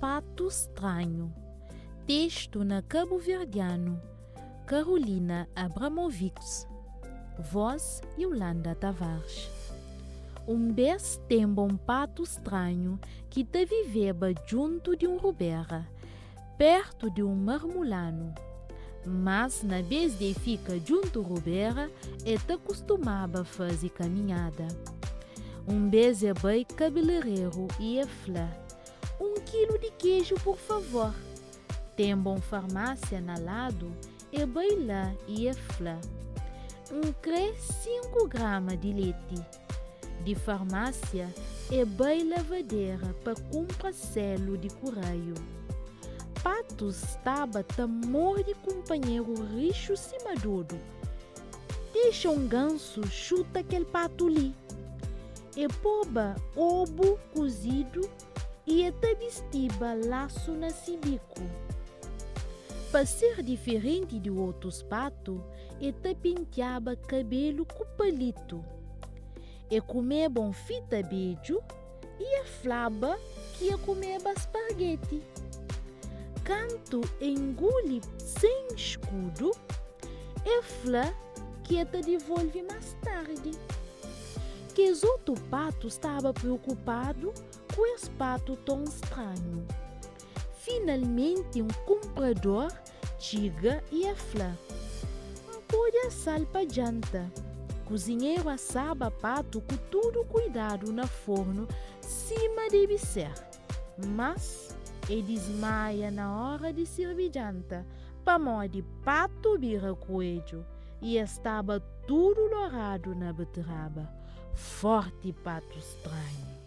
Patu Stranhu Testu na kabuverdianu Carolina Abramovics Voz Iolanda Tavares Un bês tenba un patu stranhu ki ta viveba djuntu di un rubera, pértu di un marmulanu. Mas, na bês di e fika djuntu rubera, e ta kustumaba faze kaminhada. Un bês e bai kabelereru i e fla, Un kilu di keju, pur favor. Tenba un farmásia na ladu, e bai la i e fla, N kre sinku grama di leti. Di farmásia e bai lavadera pa kunpra selu di kureiu. Patus staba ta morde kunpanheru rixu sima dodu. Dexa un gansu xuta kel patu li! E poba obu kuzidu i e ta bistiba lasu na si biku. Pa ser diferenti di otus patu, e ta pentiaba kabelu ku palitu. E kumeba un fita bedju i e flaba ki e kumeba spargeti. Kantu e nguli sen skudu, e fla ki e ta divolve más tardi. Kes otu patu staba preokupadu ku es patu ton stranhu. Finalmenti un kunprador txiga i e fla, N pode asa-l pa djanta. Kuzinheru asaba patu ku tudu kuidadu na fornu sima debe ser. Mas, e dismaia na óra di sirbi djanta, pamodi patu bira kuedju i e staba tudu loradu na beteraba. Fórti patu stranhu!